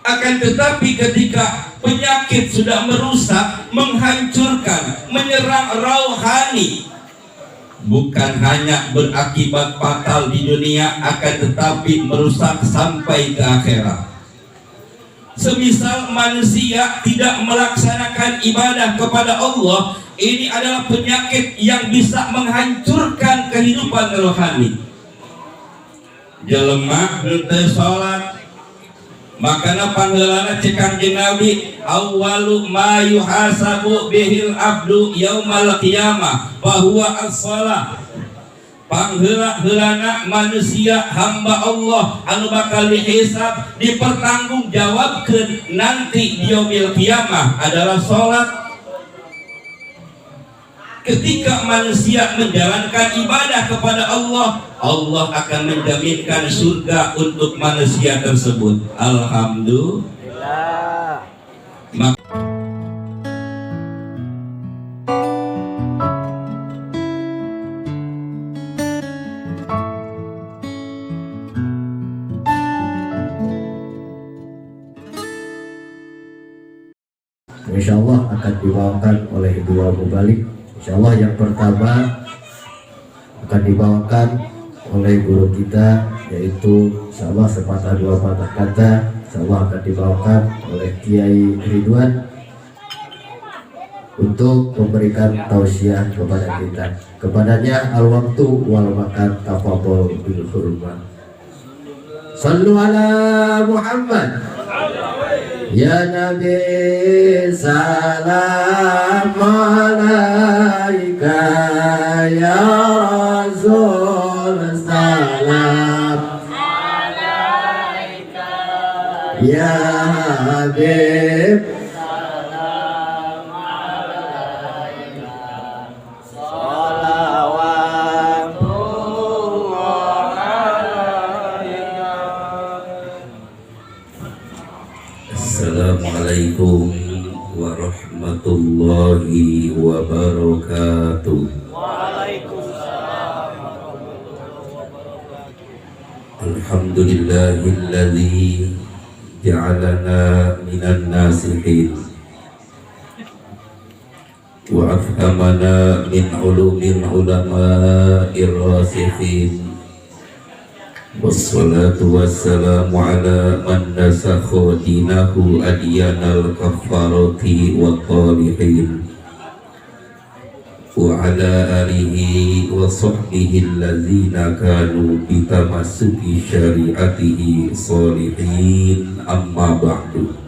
Akan tetapi ketika penyakit sudah merusak, menghancurkan, menyerang rauhani, bukan hanya berakibat fatal di dunia, akan tetapi merusak sampai ke akhirat. Semisal manusia tidak melaksanakan ibadah kepada Allah, ini adalah penyakit yang bisa menghancurkan kehidupan rohani. Jelema henteu salat, makana pangheulana cek Kangjeng Nabi, awwalu ma yuhasabu bihil abdu yaumal qiyamah fahuwa as-shalah. Pangheula-heulana manusia hamba Allah anu bakal dihisab, dipertanggungjawabkeun nanti di yaumil qiyamah adalah salat. Ketika manusia menjalankan ibadah kepada Allah, Allah akan menjaminkan surga untuk manusia tersebut. Alhamdulillah. Insya Allah akan dibawakan oleh dua mubalig. Insya Allah yang pertama akan dibawakan oleh guru kita, yaitu insya Allah sepatah dua patah kata, insya Allah akan dibawakan oleh Kiai Ridwan untuk memberikan tausiah kepada kita. Kepadanya al-waktu wal makan, tafadhol bil hurmah. Sallu ala Muhammad. Ya Nabi, salam alaika, ya Rasul, salam alaika, ya Habib, salam alaika, salawatullah alaika. Assalamualaikum warahmatullahi wabarakatuh. Waalaikumsalam warahmatullahi wabarakatuh. Alhamdulillahilladzi ja'alana minan nasihin wa afhamana min ulumil ulama'ir rasikhin. Wassalatu wassalamu ala man nasakha dinahu adyanal kaffarati wa talihin wa ala alihi wa sahbihi allazina kanu bitamassuki syariatihi salihin, amma ba'du.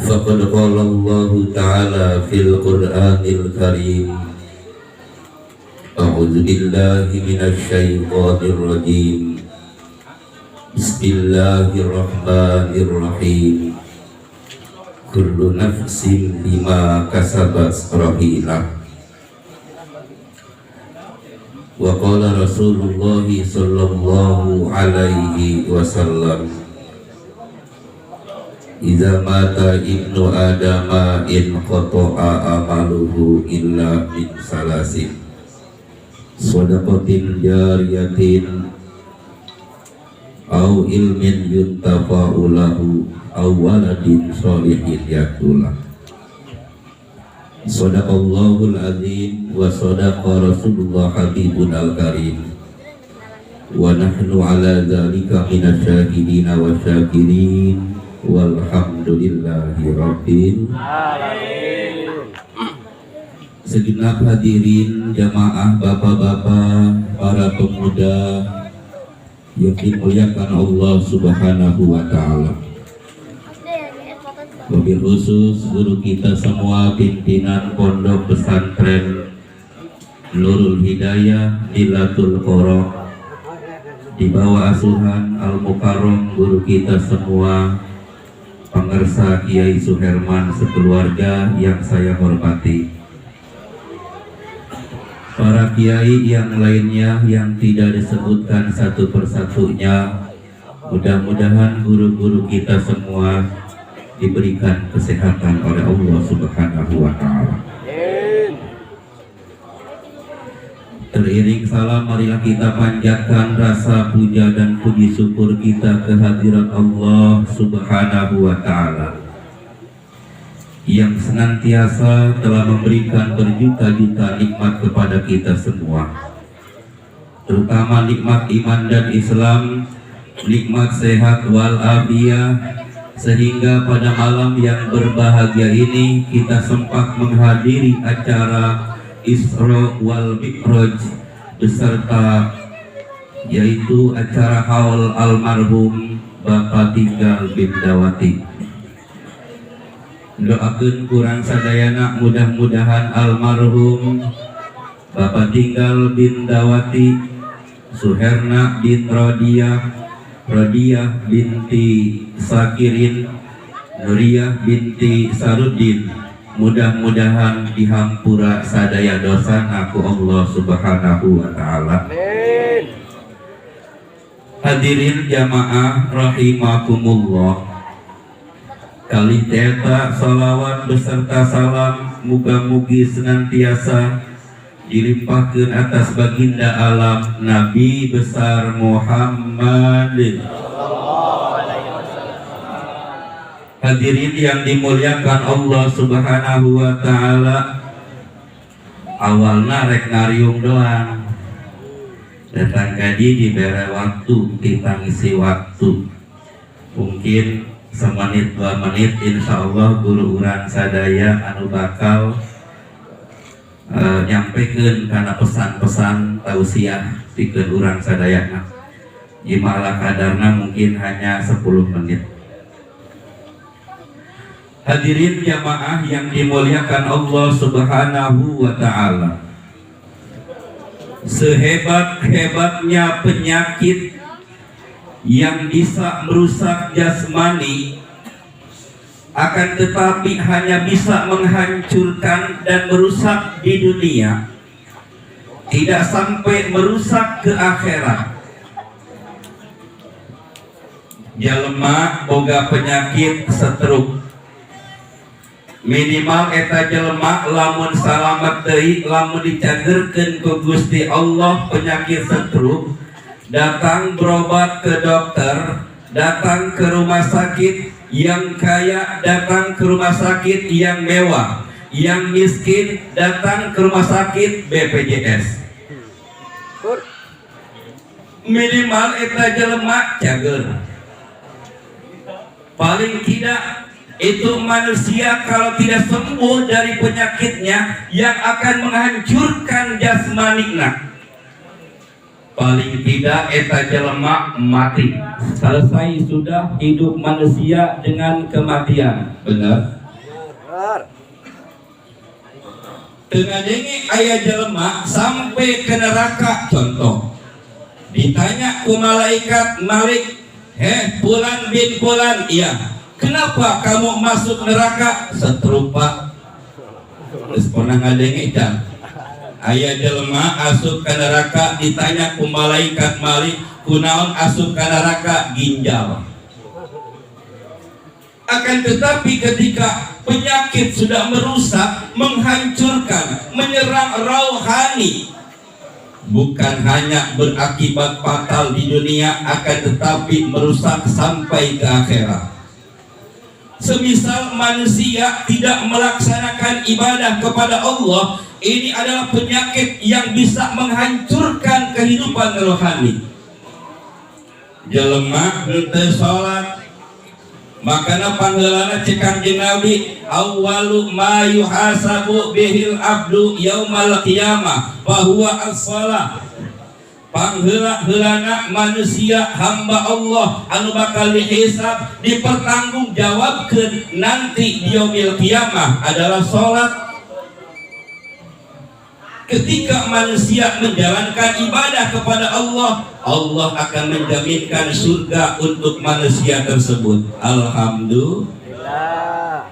Faqad qala Allah ta'ala fil Qur'anil Karim. A'udzu billahi minasy syaithanir rajim. Bismillahirrahmanirrahim. Kullu nafsin bima kasabat rahinah. Wa qala Rasulullah sallallahu alaihi wasallam, idza mata ibnu adama in qata'a amaluhu illa min salasin, shadaqatin jariyatin au ilmin yuntafa'u lahu au waladin sholihin yakulah. Shadaqallahul azim wa sadaqa Rasulullah habibun al-karim. Wa nahnu ala dzalika minasyahidina wa syakirin. Walhamdulillahi rabbil alamin. Segenap hadirin jamaah, bapak-bapak, para pemuda yang dimuliakan Allah Subhanahu wa taala. Wabil khusus guru kita semua, pimpinan Pondok Pesantren Nurul Hidayah Milatul Qoro di bawah asuhan Al Mukarram guru kita semua Pangersa Kiai Suherman sekeluarga yang saya hormati, para kiai yang lainnya yang tidak disebutkan satu persatunya, mudah-mudahan guru-guru kita semua diberikan kesehatan oleh Allah Subhanahu wa taala. Teriring salam, marilah kita panjatkan rasa puja dan puji syukur kita kehadirat Allah Subhanahu wa Ta'ala yang senantiasa telah memberikan berjuta-juta nikmat kepada kita semua, terutama nikmat iman dan Islam, nikmat sehat walafiat, sehingga pada malam yang berbahagia ini kita sempat menghadiri acara Isra wal Mi'raj beserta, yaitu acara haul almarhum Bapak Tinggal bin Dawati. Doakan ku urang sadayana, mudah-mudahan almarhum Bapak Tinggal bin Dawati, Suherna bin Rodiah, Rodiah binti Sakirin, Nuriyah binti Sarudin, mudah-mudahan dihampura sadaya dosa ku Allah Subhanahu wa Ta'ala. Amin. Hadirin jamaah rahimakumullah, kali teta salawat beserta salam muga-mugi senantiasa dilimpahkan atas baginda alam Nabi besar Muhammad. Hadirin yang dimuliakan Allah Subhanahu wa Ta'ala, awalna rek ngariung doang, datang kaji diberi waktu, kita ngisi waktu mungkin semenit 2 menit. Insya Allah guru urang sadaya anu bakal nyampekeun kana pesan-pesan tausiah pikeun urang sadayana. Gimana kadarna, mungkin hanya 10 menit. Hadirin jamaah yang dimuliakan Allah Subhanahu wa Ta'ala, sehebat-hebatnya penyakit yang bisa merusak jasmani, akan tetapi hanya bisa menghancurkan dan merusak di dunia, tidak sampai merusak ke akhirat. Jelema boga penyakit stroke, minimal eta jelema lamun salamet deui, lamun dicagerkeun ku Gusti Allah penyakit stroke, datang berobat ke dokter, datang ke rumah sakit yang kaya, datang ke rumah sakit yang mewah, yang miskin datang ke rumah sakit BPJS, minimal eta jelema cager. Paling tidak itu manusia kalau tidak sembuh dari penyakitnya yang akan menghancurkan jasmaninya, paling tidak eta jelema mati. Selesai sudah hidup manusia dengan kematian, benar? Benar. Teu ngadenge aya jelema sampai ke neraka, contoh, ditanya ku malaikat Malik, "Heh Fulan bin Fulan, iya, kenapa kamu masuk neraka?" "Stroke, Pak." Terus pernah ngadenge can aya jelema asup ke neraka, ditanya ku malaikat Malik, "Kunaon asup ke neraka?" "Ginjal." Akan tetapi ketika penyakit sudah merusak, menghancurkan, menyerang rohani, bukan hanya berakibat fatal di dunia, akan tetapi merusak sampai ke akhirat. Semisal manusia tidak melaksanakan ibadah kepada Allah, ini adalah penyakit yang bisa menghancurkan kehidupan rohani. Jelema henteu salat, makana pangheulana cek Kanjeng Nabi, awwalu ma yuhasabu bihil abdu yaumal qiyamah fahuwa as-salah. Pangheula-heulana manusia hamba Allah anu bakal dihisab, dipertanggungjawabkeun nanti di yaumil qiyamah adalah salat. Ketika manusia menjalankan ibadah kepada Allah, Allah akan menjaminkan surga untuk manusia tersebut. Alhamdulillah.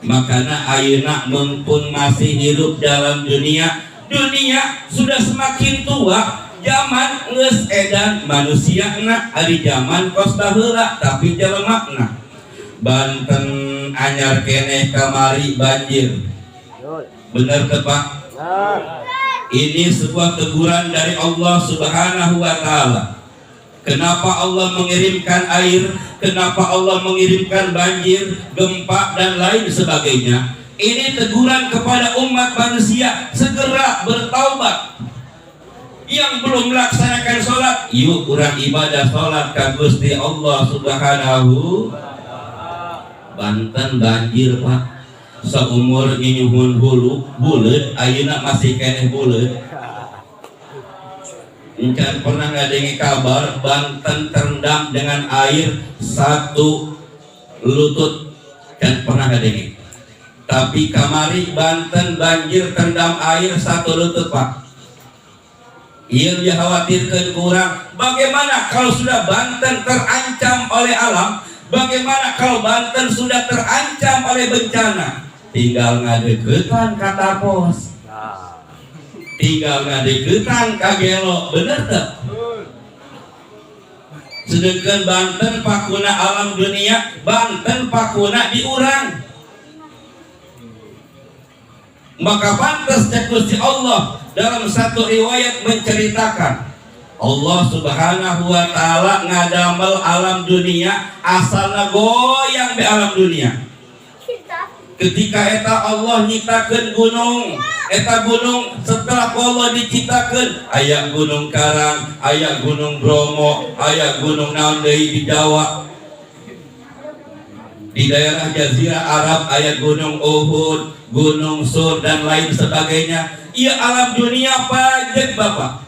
Makanya ayeuna mumpung masih hidup dalam dunia, dunia sudah semakin tua, zaman geus edan manusia na ari zaman kos baheula tapi jelema na. Banten anyar keneh kamari banjir. Bener teu, Pak? Benar. Ini sebuah teguran dari Allah Subhanahu wa Ta'ala. Kenapa Allah mengirimkan air? Kenapa Allah mengirimkan banjir, gempa, dan lain sebagainya? Ini teguran kepada umat manusia, segera bertaubat. Yang belum melaksanakan sholat, yuk kurang ibadah sholat ka Gusti Allah Subhanahu. Banten banjir, Pak. Seumur nyinyuhun hulu buleud, ayeuna masih keneh buleud. Encan pernah ngadengi kabar Banten terendam dengan air satu lutut, kan pernah ngadengi. Tapi kamari Banten banjir, terendam air satu lutut, Pak. Yang dikhawatirkan kurang. Bagaimana kalau sudah Banten terancam oleh alam? Bagaimana kalau Banten sudah terancam oleh bencana? Tinggal ngadeukeutan ka Tapos, tinggal ngadeukeutan ka Gelo, bener tak? Sedangkan Banten pakuna alam dunia, Banten pakuna di urang. Maka pantas cek Gusti Allah, dalam satu riwayat menceritakan Allah Subhanahu wa Ta'ala ngadamel alam dunia, asalna goyang di alam dunia. Ketika eta Allah nyiptakeun gunung, eta gunung setelah Allah diciptakan aya Gunung Karang, aya Gunung Bromo, aya gunung naon deui di Jawa, di daerah Jazirah Arab aya Gunung Uhud, Gunung Sur, dan lain sebagainya. Iya, alam dunia pajak, Bapak.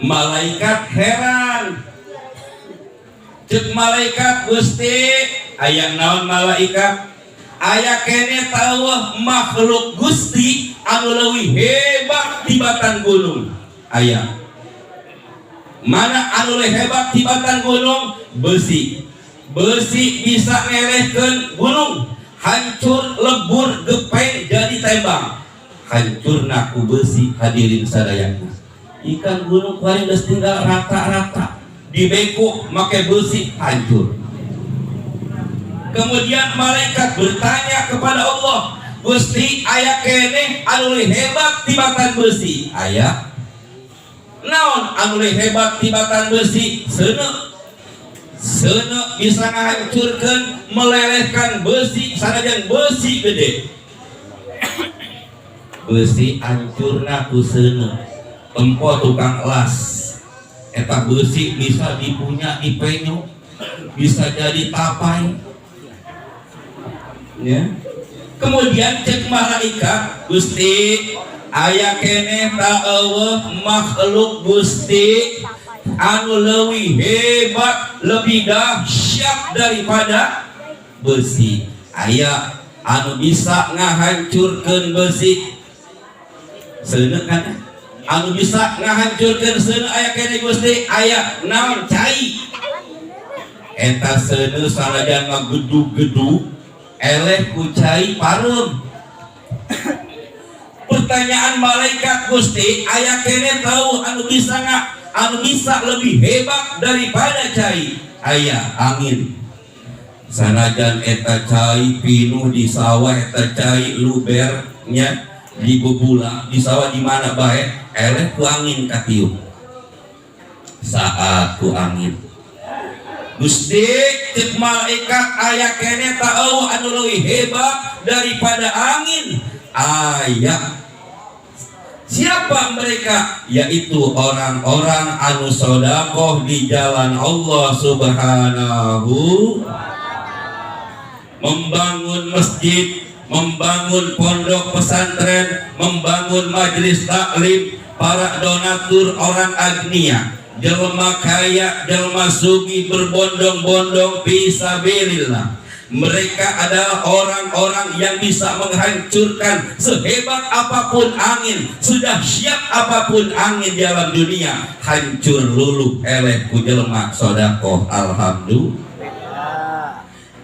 Malaikat heran. Cek malaikat, "Gusti, aya naon?" Malaikat, "Aya keneh teu makhluk Gusti anu leuwih hebat tibatan gunung?" "Aya." "Mana anu leuwih hebat tibatan gunung?" "Besi. Besi bisa ngelehkeun gunung, hancur lebur, gepeng jadi tembang, hancurna ku besi." Hadirin sadayana, ikan gunung kuari geus tinggal rata-rata, dibekuk make besi, hancur. Kemudian malaikat bertanya kepada Allah, "Gusti, aya keneh anu leuwih hebat tibatan besi?" "Aya." "Naon anu leuwih hebat tibatan besi?" "Seuneu. Seuneu bisa ngahancurkeun, melelehkan besi, sanajan besi gede. Besi hancurna ku seuneu." Tempo tukang las, eta besi bisa dipunya, dipenyo, bisa jadi tapai ya. Kemudian cek malaikat, "Gusti, aya keneh teu euweuh makhluk Gusti anu leuwih hebat, lebih dahsyat daripada besi?" "Aya anu bisa ngahancurkeun besi." Seuneu kan anu bisa ngahancurkeun seuneu? "Aya keneh, Gusti." "Aya naon?" "Cai. Eta seuneu sanajan ngagedug-gedug, eleh ku cai pareum." Pertanyaan malaikat, "Gusti, aya keneh teu anu bisa nggak, anu bisa lebih hebat daripada cai?" "Aya, angin. Sanajan eta cai pinuh di sawah, eta cai lubernya di bebula, di sawah, di mana bae, eleh ku angin katiup saat ku angin." "Gusti," cek malaikat, "aya keneh teu anu leuwih hebat daripada angin?" "Aya." "Siapa mereka?" "Yaitu orang-orang anu sodakoh di jalan Allah Subhanahu, membangun masjid, membangun pondok pesantren, membangun majelis taklim, para donatur orang agnia, jelma kaya, jelma sugih berbondong-bondong fisabilillah. Mereka adalah orang-orang yang bisa menghancurkan sehebat apapun angin, sudah siap apapun angin di alam dunia, hancur luluh eleh ku jelema sodakoh." Alhamdulillah.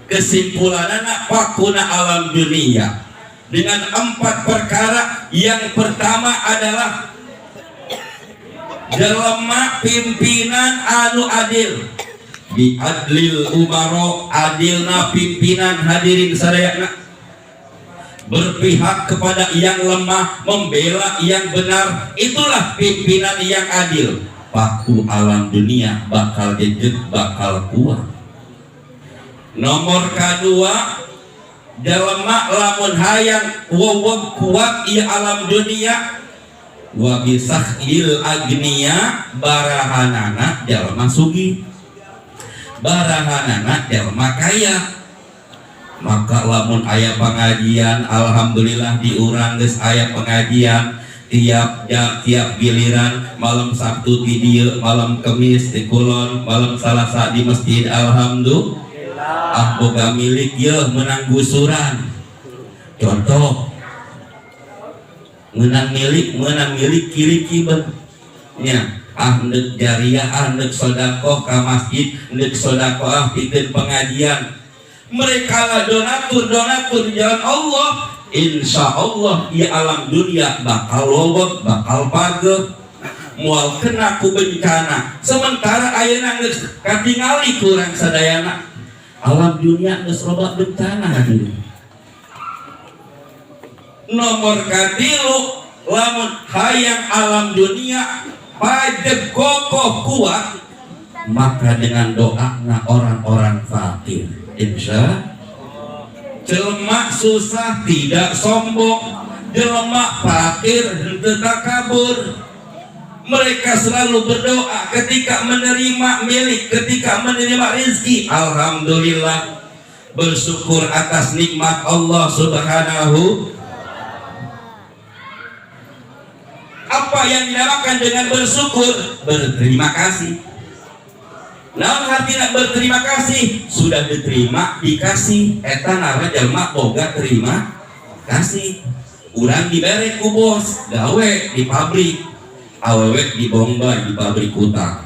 Kesimpulan anak, pakuna alam dunia dengan empat perkara. Yang pertama adalah jelema pimpinan anu adil, bi adlil umaro, adilna pimpinan. Hadirin sadayana, Berpihak kepada yang lemah, membela yang benar, itulah pimpinan yang adil. Paku alam dunia bakal jejeg, bakal kuat. Nomor kedua, jelema lamun hayang wowog kuat ieu alam dunia, wa bisakhil agniya, barahanana jalma sugih, barahanana jalma kaya. Maka lamun aya pengajian, alhamdulillah di urang geus aya pengajian tiap jam, tiap giliran, malam Sabtu di dieu, malam Kemis di Kulon, malam Salasa di masjid. Alhamdulillah. Ah, boga milik ye menang gusuran. Contoh menang milik, menang milik kiri kiben nya. Ah, ndek jariah, ah, ndek sodakoh ka masjid, ndek sodakoh, ah, pikeun pengajian. Mereka lah donatur donatur di jalan Allah. Insya Allah ya alam dunia bakal lowot, bakal pageh, moal kena ku bencana. Sementara ayeuna geus katingali kurang sadayana, alam dunia geus loba bencana, hadirin. Nomor katilu, lamun hayang alam dunia pajeg kokoh kuat, maka dengan doa orang-orang fakir. Insya jelema susah tidak sombong, jelema fakir henteu takabur. Mereka selalu berdoa ketika menerima milik, ketika menerima rezeki, alhamdulillah, bersyukur atas nikmat Allah Subhanahu. Apa yang dinamakan dengan bersyukur? Berterima kasih. Naon artinya berterima kasih? Sudah diterima, dikasih. Eta ngaran jelma boga terima kasih. Urang dibere ku bos, gawe di pabrik. Awewe di Bombay di pabrik kutang.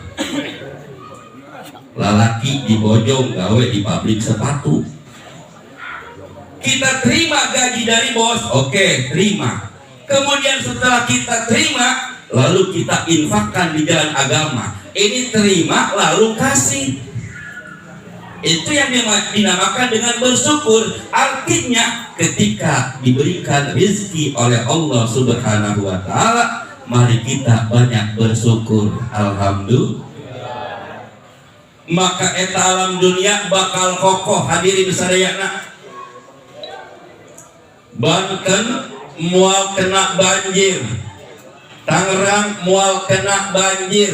Lalaki di Bojong gawe di pabrik sepatu. Kita terima gaji dari bos, oke, terima. Kemudian setelah kita terima, lalu kita infakkan di jalan agama. Ini terima lalu kasih. Itu yang dinamakan dengan bersyukur. Artinya ketika diberikan rezeki oleh Allah Subhanahu wa taala, mari kita banyak bersyukur. Alhamdulillah. Maka eta alam dunia bakal kokoh, hadirin sadayana. Banten moal kena banjir, Tangerang moal kena banjir,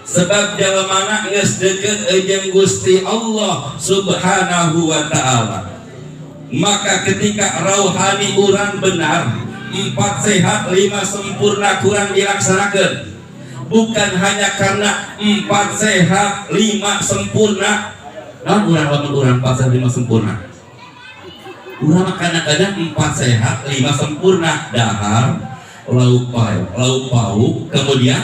sebab jalemana geus deket jeung Gusti Allah Subhanahu wa taala. Maka ketika rauhani urang benar, empat sehat lima sempurna kurang dilaksanakan, bukan hanya karena empat sehat lima sempurna. Nah, urang lamun urang empat sehat lima sempurna, urang kadang-kadang empat sehat lima sempurna, dahar lauk pauk, lauk pauk, kemudian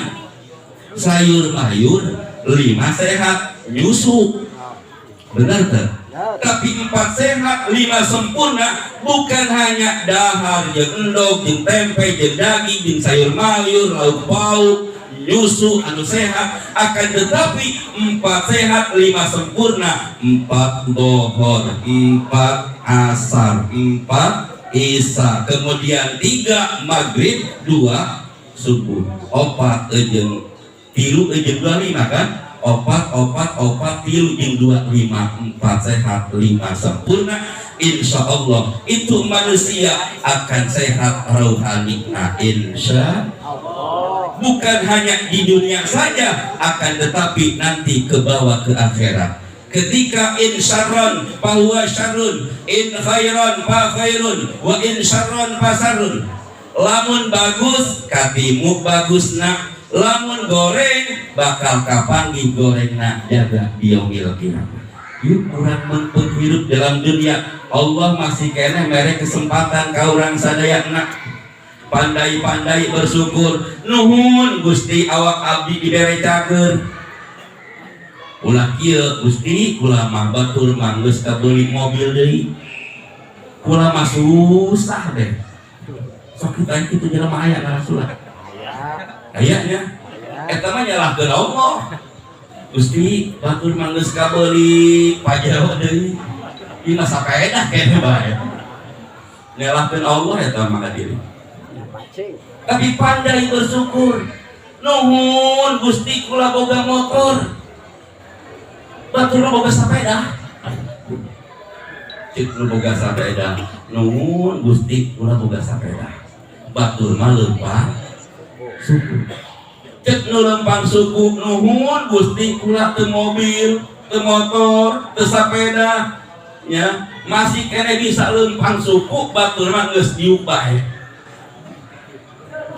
sayur mayur, lima sehat nyusu. Benar kan? Tapi empat sehat lima sempurna bukan hanya dahar jeung endog jeung tempe jeung daging jeung sayur mayur, lauk pauk, nyusu anu sehat. Akan tetapi empat sehat lima sempurna, empat dohor, empat asar, empat isya, kemudian tiga maghrib, dua subuh, opat jeung tilu jeung 25 kan? Opat, opat, opat, tilu jeung dua, lima. Empat sehat lima sempurna, insya Allah itu manusia akan sehat rohani. Nah, insya bukan hanya di dunia saja, akan tetapi nanti ke bawah ke akhirat. Ketika in syarron fahuwa syarrun, in khairon fa khairun, wa in syarron fa syarrun. Lamun bagus katimu bagusna, lamun goreng bakal kapanggih gorengna jaga yaumil kiamat. Yuk urang meungpeung hirup dalam dunia, Allah masih keneh mere kesempatan ka urang sadayana. Pandai-pandai bersyukur. Nuhun Gusti, awak abdi dibere cager. Ulah kieu, Gusti, kula mah batur mah geus kabeuli mobil deui, kula mah susah deh. Sok kita kitu jelema aya ngarasulah, aya nya. Eta mah nyalahkeun Allah. Gusti, batur mah geus kabeuli Pajero deui, ieu mah sapedah keneh bae. Nyalahkeun Allah eta mah diri. Tapi pandai bersyukur. Nuhun Gusti, kula boga motor. Batur mah boga sepeda. Cek nu boga sepeda, nuhun Gusti, kula boga sepeda. Batur mah leumpang suku. Cek nu leumpang suku, nuhun Gusti, kula teu mobil, teu motor, teu sepeda. Ya, masih keneh bisa leumpang suku, batur mah geus diuk bae.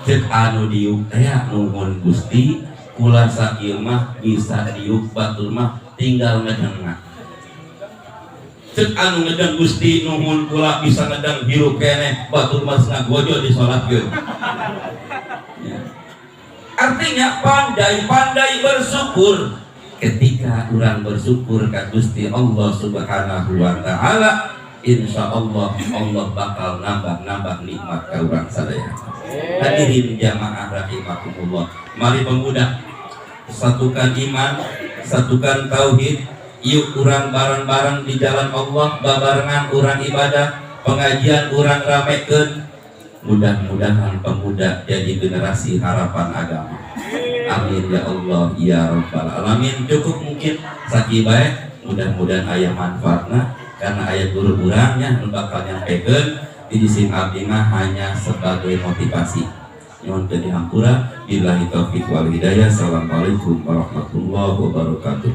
Cek anu diuk teh, nuhun Gusti, kula sakieu mah bisa diuk, batur mah tinggal ngedeng. Cek anu ngedeng, Gusti, nuhun, kula bisa ngedeng, hirup keneh, batur mah ngagojo disolatkeun. Ya. Artinya pandai-pandai bersyukur. Ketika orang bersyukur ke Gusti Allah Subhanahu wa Ta'ala, insya Allah Allah bakal nambah-nambah nikmat ke urang sadaya. Hadirin jamaah rahimakumullah, mari pemuda, satukan iman, satukan tauhid. Yuk, urang bareng-bareng di jalan Allah, babarengan urang ibadah, pengajian urang ramekeun. Mudah-mudahan pemuda jadi generasi harapan agama. Amin ya Allah ya Rabbal alamin. Cukup mungkin sakieu bae, mudah-mudahan aya manfaatna karena aya guru urangnya nu bakal nyampekeun di sini. Abdi mah hanya sebagai motivasi. Nyuhun teu dihampura. Billahi taufik wal hidayah. Assalamualaikum warahmatullahi wabarakatuh.